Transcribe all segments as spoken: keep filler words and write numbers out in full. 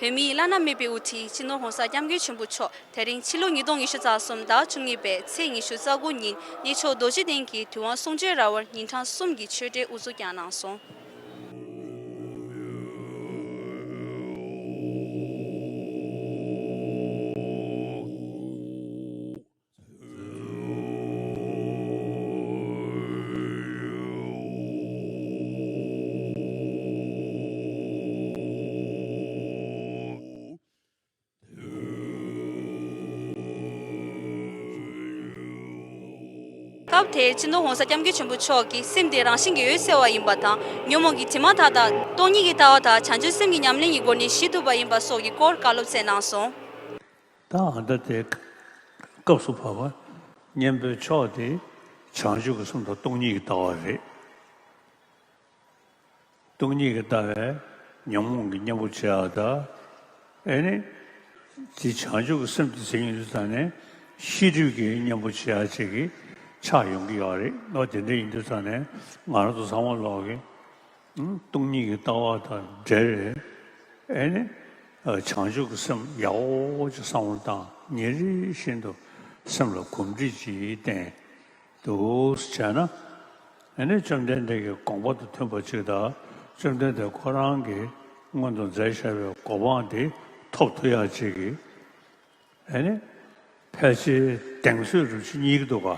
བོད་མིའི་བླ་ན་མེད་པའི་དབུ་ཁྲིད་སྤྱི་ནོར་༸གོང་ས་༸སྐྱབས་མགོན་ཆེན་པོ་མཆོག་དེ་རིང་ཕྱི་ལོ་ཉིས་སྟོང་ཉི་ཤུ་རྩ་གསུམ་ཟླ་བཅུ་གཉིས་པའི་ཚེས་ཉི་ཤུ་རྩ་དགུ་ཉིན་གནས་མཆོག་རྡོ་རྗེ་གདན་གྱི་དུས་དབང་གསུང་ཆོས་ར་བར་ཉིན་གྲངས་གསུམ་གྱི་ཆོས་འབྲེལ་དབུ་འཛུགས་ཀྱང་གནང་སོང་། སྐབས་དེར་སྤྱི་ནོར་༸གོང་ས་༸སྐྱབས་མགོན་ཆེན་པོ་མཆོག་གིས་སེམས་དེ་རང་བཞིན་གྱིས་འོད་གསལ་བ་ཡིན་པ་དང་། ཉོན་མོངས་ཀྱི་དྲི་མ་དག་དང་སྟོང་ཉིད་ཀྱི་ལྟ་བ་དག་བྱང་ཆུབ་སེམས་ཀྱི་ཉམས་ལེན་གྱི་སྒོ་ནས་ཞི་ཐུབ་པ་ཡིན་པ་སོགས་ཀྱི་སྐོར་བཀའ་སློབ་སྩལ་གནང་སོང་། ད་ཨ་ད་དེ་སྐབས་སུ་བབ་པ་གཉེན་པོའི་ཕྱོགས་དེ་བྱང་ཆུབ་ཀྱི་སེམས་དང་སྟོང་ཉིད་ཀྱི་ལྟ་བ་རེད། སྟོང་ཉིད་ཀྱི་ལྟ་བས་ཉོན་མོངས་ཀྱི་གཉེན་པོ་བྱེད་ཡག་ད། ཨེ་ནི། དེ་བྱང་ཆུབ་ཀྱི་སེམས་དེ་ཟིན་ཡོང་དུས་ཙང་ནས་ཤེས་སྒྲིབ་ཀྱི་གཉེན་པོ་བྱེད་ཡག་ཅིག་གི་ཆགས་ཡོང་གི་ཡོད་རེད། ཨོ་དེ་འདྲ་ཡིན་དུས་ཙང་ནས་ང་རང་ཚོ་ཚང་མ་ལོག་གི་ཨང་སྟོང་ཉིད་ཀྱི་ལྟ་བ་དང་འབྲེལ་རེད། ཨེ་ནི། ཨ་བྱང་ཆུབ་ཀྱི་སེམས་ཡག་པོ་ཅིག་བསམ་བློ་བཏང་། ཉིན་རེ་བཞིན་དུ་སེམས་ལ་གོམས་འདྲིས་ཅིག་བསྟེན། འདུག་བྱས་ན། ཨ་ནི་བཅོམ་ལྡན་འདས་ཀྱི་དགོངས་པ་དང་མཐུན་པ་ཅིག་དང་། བཅོམ་ལྡན་འདས་ཁོ་རང་གིས་སྔོན་དུ་མཛད་བཞག་པའི་གོ་འཕང་དེ་ཐོབ་ཐུབ་ཡག་ཅིག་གི། ཨ་ནི་ཕལ་ཆེར་གདེང་ཚོད་རུ་ཅིག་རྙེད་ཀྱི་འདུག་ག་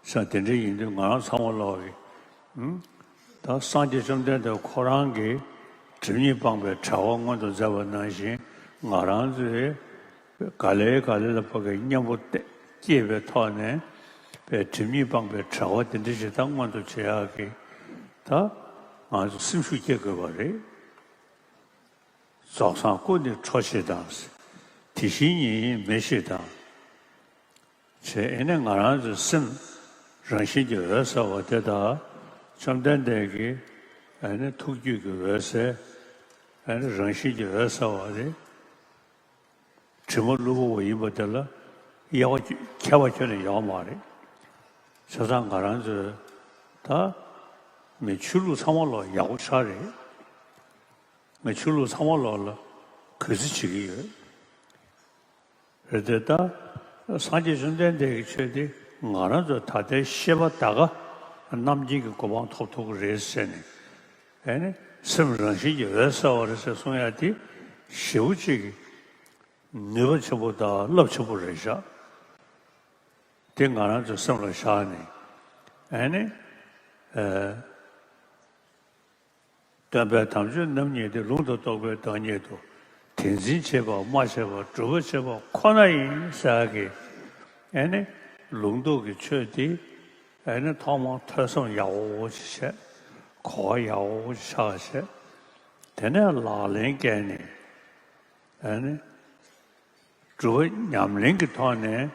ས་དེ་འདྲ་ཡིན་དུས་ང་རང་ཚང་མ་ལོག་གི། ཨུམ། ད་སངས་རྒྱས་བཅོམ་ལྡན་འདས་ཁོ་རང་གིས་སྒྲིབ་གཉིས་སྤངས་པའི་གྲལ་པ་མངོན་དུ་མཛད་པ་ནང་བཞིན། ང་རང་ཚོས་ག་ལེ་ག་ལེ་ལ་ཕ་གི་གཉེན་པོ་སྐྱེས་པའི་ཐོག་ནས་པའི་སྒྲིབ་གཉིས་སྤངས་པའི་གྲལ་པ་དེ་འདྲ་ཞིག་ད་མངོན་དུ་བྱེད་ཡག་གི་ད་ང་ཚོ་སེམས་ཤུགས་སྐྱེད་དགོས་པ་རེད། རྫོགས་སངས་སྐུ་ནི་ཁྲོ་ཞེས་དང་། དེ་བཞིན་ཉིད་ཡིན་མི་ཞེས་དང་། ཞེས་ཨེ་ནི་ང་རང་ཚོའི་སེམས་རང་བཞིན་གྱིས་འོད་གསལ་བ་དེ་དག་བཅོམ་ལྡན་འདས་ཀྱི་ཨེ་ནི་ཐུགས་རྒྱུད་ཀྱི་འོད་གསལ། ཨེ་ནི་རང་བཞིན་གྱིས་འོད་གསལ་བ་རེད། དྲི་མ་བླུགས་པ་བ་ཡིན་པ་དེ་ལ་དབྱེ་བ་ཁྱད་པར་ཁྱོན་ནས་ཡོད་མ་རེད། བྱས་ཙང་ང་རང་ཚོས་ད་མི་ཆོས་ལུགས་ཚང་མ་ལོག་ཡག་པོ་ཆགས་རེད། ང་ཆོས་ལུགས་ཚང་མ་ལོག་ལ་གུས་བརྩི་བྱེད་ཀྱི་ཡོད། རེད་དེ་ད། སངས་རྒྱས་བཅོམ་ལྡན་འདས་ཀྱི་ཆོས་འདི་ང་རང་ཚོ་ད་ལྟའི་ཤེས་པ་ད་ག་རྣམ་མཁྱེན་གྱི་གོ་འཕང་ཐོབ་ཐུབ་ཀྱི་རེད་ཟེར་ནས། ཨེ་ནི་སེམས་རང་བཞིན་གྱིས་འོད་གསལ་བ་རེད་ཟེར་གསུང་ཡ་དེ་ཞེ་པོ་ཅིག་གི་ནུས་པ་ཆེན་པོ་དང་རླབས་ཆེན་པོ་རེད་ཤག་དེ་ང་རང་ཚོའི་སེམས་ལ་བཞག་ནས། ཨེ་ནི། ཨེ། སྟོན་པས་དམ་ཆོས་རྣམ་གཉིས་ཏེ། ལུང་དང་རྟོགས་པའི་བདག་ཉིད་དོ། དེ་འཛིན་བྱེད་པ་མ་བྱས་པ་སྒྲུབ་པ་བྱེད་པ་ཁོ་ན་ཡིན་ཟེར་གི། ཨེ་ནི་ལུང་རྟོགས་ཀྱི་ཆོས་དེ་ཨེ་ནི་ཐོག་མར་ཐོས་བསམ་ཡག་པོ་ཅིག་བྱས། གོ་བ་ཡག་པོ་ཅིག་ཆགས་བྱས། དེ་ནས་ལག་ལེན་བཀལ་ནས། ཨ་ནི། སྒྲུབ་པ་ཉམས་ལེན་གྱི་ཐོག་ནས་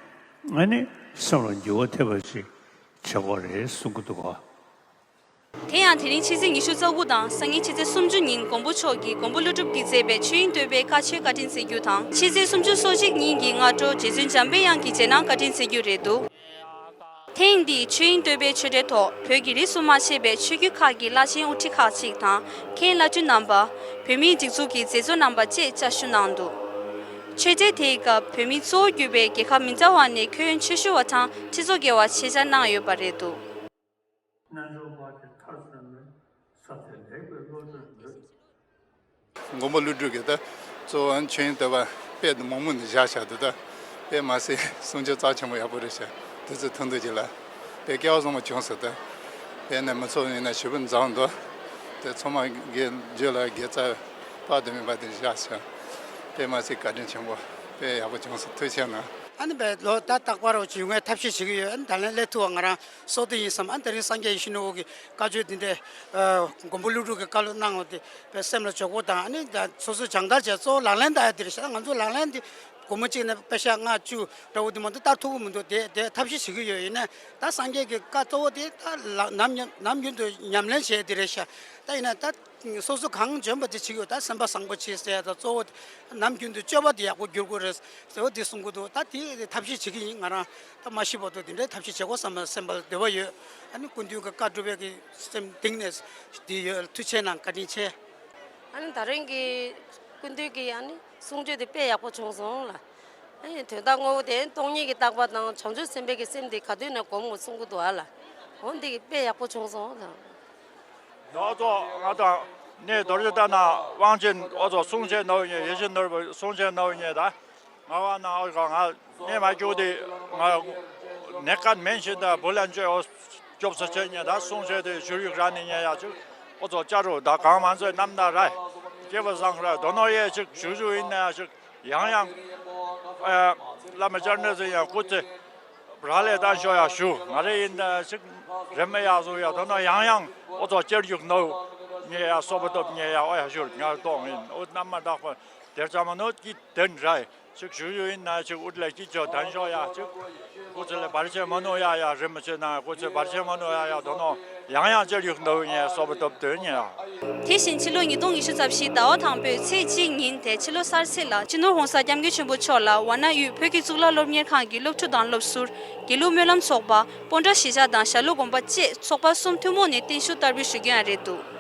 ཨ་ནི་སེམས་ལ་འགྱུར་བ་ཐེབས་པ་ཅིག་བྱེད་དགོས་རེད་གསུང་གི་འདུག་ག་དེ་ཡང་དེ་རིང་ཕྱི་ཚེས་ཉི་ཤུ་རྩ་དགུ་དང་སང་ཉིན་ཕྱི་ཚེས་སུམ་ཅུ་ཉིན་མགོན་པོ་མཆོག་གིས་མགོན་པོ་ཀླུ་སྒྲུབ་ཀྱིས་མཛད་པའི་ཆོས་དབྱིངས་བསྟོད་པའི་བཀའ་ཆོས་བཀའ་དྲིན་སྩལ་རྒྱུ་དང་། ཕྱི་ཚེས་སུམ་ཅུ་སོ་གཅིག་ཉིན་གྱི་སྔ་དྲོ་རྗེ་བཙུན་འཇམ་པའི་དབྱངས་ཀྱི་རྗེས་གནང་བཀའ་དྲིན་སྩལ་རྒྱུ་རེད་འདུག་ཐེངས་འདིའི་ཆོས་དབྱིངས་བསྟོད་པའི་ཆོས་འབྲེལ་ཐོག་བོད་ཀྱི་རིས་སུ་མ་ཆད་པའི་ཆོས་བརྒྱུད་ཁག་གི་བླ་ཆེན་དབུ་ཁྲིད་ཁག་ཅིག་དང་། མཁན་བླ་སྤྲུལ་རྣམ་པ། བོད་མིའི་སྒྲིག་འཛུགས་ཀྱི་མཛད་གཙོ་རྣམ་པ་བཅས་བཅར་ཞུ་གནང་འདུག་ཆོས་འབྲེལ་དེའི་སྐབས་བོད་མིའི་གཙོ་བོ་གྱུར་པའི་རྒྱལ་ཁབ་མི་འདྲ་བ་ནས་མཁས་དབང་ཆེ་ཤོས་བ་དང་ཁྲི་ཚོ་བརྒལ་བ་ཆེད་བཅར་གནང་ཡོད་པ་རེད་འདུག་རྣལ་འབྱོར་པ་དེ་མཐར་སོན་ནས་ས་དེ་ལེགས་པའི་བློ་གྲོས་འདོད། མགོན་པོ་ཀླུ་སྒྲུབ་ཀྱིས་ད་གཙོ་བོ་ཆོས་དབྱིངས་བསྟོད་པ་དཔེ་འདི་མང་པོ་ནས་བཞག་བཞག་འདུག་ད་དཔེ་མ་སྲིད་གསུང་ཆོས་རྩ་ཆེན་པོ་ཡག་པོ་རེད་ཤག་དུས་ཚོད་ཐུང་ཐུང་ཅིག་ལ་དཔེ་སྐལ་བ་བཟང་པོ་བྱུང་སོང་། ད་དཔེ་ནས་མི་ཚོགས་ཡིན་ན་ཞུ་བུ་མཛངས་འདུག་དེ་ཚང་མ་དགེ་བརྗོད་ལ་དགེ་རྩ་དཔག་ཏུ་མེད་པ་དེ་བཞག་བཞག་དཔེ་མ་སྲིད་བཀའ་དྲིན་ཆེན་པོ། དཔེ་ཡག་པོ་བྱུང་སོང་། ཐུགས་རྗེ་གནང་། ཨ་ནི་བས་ལོ་ད་རྟག་པར་རོ་བྱུང་བའི་ཐབས་ཤེས་བྱེད་ཀྱི་ཡོད། ཨ་ནི་ད་ལན་སླེབས་ཐུབ་པ་ང་རང་བསོད་བདེ་ཡིན་བསམ། ཨ་ནི་དེ་རིང་སངས་རྒྱས་ཡེ་ཤེས་ནོར་བུ་གི་བཀའ་ཆོས་འདི་འདྲའི་ཨ་མགོན་པོ་ཀླུ་སྒྲུབ་ཀྱི་བཀའ་སློབ་གནང་བ་དེ་བས་སེམས་ལ་འཇོག་པོ་དང་། ཨ་ནི་ད་སོ་སོ་སྦྱང་བརྡར་བྱས་གཙོ་བོ་ལག་ལེན་བསྟར་ཡ་དེ་རེད་ཤག་ང་ཚོ་ལག་ལེན་འདི་སྒོར་མོ་གཅིག་ནས་པེ་ཤ་ལྔ་བཅུ་འདྲ་བོ་དེ་མ་གཏོགས་བསྟར་ཐུབ་ཀྱི་མི་འདུག་དེ་དེ་ཐབས་ཤེས་བྱེད་ཀྱི་ཡོད། ཡིན་ནའི་ད་སངས་རྒྱས་ཀྱི་བཀའ་གཙོ་བོ་དེ་ད་ལག་ནམ་ཉམས་ནམ་རྒྱུན་དུ་ཉམས་ལེན་བྱས་དེ་རེད་ཤག་ད་ཡིན་ན་ད་སོ་སོ་གང་འཇོན་པ་དེ་བྱེད་ཀྱི་ཡོད། ད་སེམས་པ་བཟང་པོ་བྱེད་ཟེར་ཡ་ད་གཙོ་བོ་ནམ་རྒྱུན་དུ་སྤྱོད་པ་དེ་ཡག་པོ་འགྱུར་དགོས་རེད་ཟེར་བ་དེ་གསུང་གི་འདུག་ད་དེ་ཐབས་ཤེས་བྱེད་ཀྱི་ཡིན། ང་རང་ད་མ་ཤི་བར་དུ་དེ་འདྲའི་ཐབས་ཤེས་བྱེད་དགོས་བསམ་པ་སེམས་པ་ལ་འདོད་པ་ཡོད། ཨ་ནི་སྐུ་མདུན་གྱི་བཀའ་སྒྲུབ་པའི་གི་སེམས་གཏིང་ནས་དེ་ཡོད། ཐུགས་རྗེ་གནང་། བཀའ་དྲིན་ཆེ། ཨ་ནི་ད་རིང་གི་ སྐུ་མདུན་གྱི་ཡང་ནི་གསུང་ཆོས་དེ་དཔེ་ཡག་པོ་བྱུང་སོང་ལ། ཨེ་དོན་དག་དངོས་པོ་དེ་སྟོང་ཉིད་ཀྱི་རྟག་པ་དང་བྱང་ཆུབ་སེམས་དཔའི་གི་སེམས་དེ་ག་དུས་ནས་སྒོམ་དགོས་གསུང་གི་འདུག་ཨ་ལ། འོ་འདི་གི་དཔེ་ཡག་པོ་བྱུང་སོང་ལ། ཨོ་ཙོ་ང་དང་ནས་རྡོ་རྗེ་ལྟ་ན་དབང་ཆེན་ཨོ་ཙོ་གསུང་ཆེན་ནོར་བུ་ཉེ་ཡེ་ཤེས་ནོར་བུ་གསུང་ཆེན་ནོར་བུ་ཉེ་ད། ང་བ་ན་ཨོ་ཁ་ང་ནས་མ་བཅུག་དེ་ང་ནས་ཀན་མེན་ཤིན་ད་བུ་ལན་ཅོ་ཨོ་སྐྱོབ་ས་ཆེན་ཉེ་ད་གསུང་ཆེན་དེ་ཞུ་ཡིག་ར་ནི་ཉེ་ཡ་ཅིག་ཨོ་ཙོ་ཅ་རུ་ད་གང་མ་ཚོད་རྣམ་ད་ར་སྐྱེ་བ་བཟང་ར་དོ་ནོ་ཡེ་ཅིག་ཞུ་ཞུ་ཡིན་ན་ཡ་ཅིག་ཡང་ཡང་ཨ་བླ་མ་སྐྱབས་གནས་ཚེ་ཡང་སྐུ་ཚེ་རག་ལས་བཏང་ཤོག་ཡག་ཞུ། ང་རེ་ཡིན་ད་ཅིག་རེ་མི་ཡག་བཟོ་ཡག་དོ་ནོ་ཡང་ཡང་ཨོ་ཙོ་ཅེར་ཡུག་ནོ་ཉེ་ཡག་སོ་པ་སྟོབས་ཉེ་ཡག་ཨོ་ཡག་ཞུ་ང་གཏོང་ཡིན། ཨོ་རྣམ་མ་དག་པ་དེར་ཙམ་མ་ནོ་ཀི་དེན་ར་ཅིག་ཞུ་ཞུ་ཡིན་ན་ཅིག་ཨུད་ལས་ཀི་ཅོ་དན་ཤོག་ཡག་ཅིག་སྐུ་ཚེ་ལས་བར་ཆད་མ་ནོ་ཡག་ཡག་རེ་མི་བྱེད་ན་སྐུ་ཚེ་བར་ཆད་མ་ནོ་ཡག་ཡག་དོ་ནོ་ཡང་ཡང་ཅེར་ཡུག་ནོ་ཉེ་ཡག་སོ་པ་སྟོབས་དོན་ཉེ་ཡག་དེ་བཞིན་ཕྱི་ལོ་ཉིས་སྟོང་ཉི་ཤུ་རྩ་བཞི་ཟླ་བ་དང་པོའི་ཚེས་གཅིག་ཉིན་ཏེ་ཕྱི་ལོ་གསར་ཚེས་ལ་སྤྱི་ནོར་༸གོང་ས་༸སྐྱབས་མགོན་ཆེན་པོ་མཆོག་ལ་ཝཱ་ཎ་ཡུལ་བོད་ཀྱི་གཙུག་ལག་སློབ་གཉེར་ཁང་གི་སློབ་ཕྲུག་དང་སློབ་ཟུར། དགེ་ལུགས་སྨོན་ལམ་ཚོགས་པ། སྤོན་ཊ་གཞིས་ཆགས་དང་ཞྭ་ལུ་དགོན་པ་བཅས་ཚོགས་པ་གསུམ་ཐུན་མོང་ནས་བརྟན་བཞུགས་བསྟར་འབུལ་ཞུ་རྒྱུ་ཡང་རེད་འདུག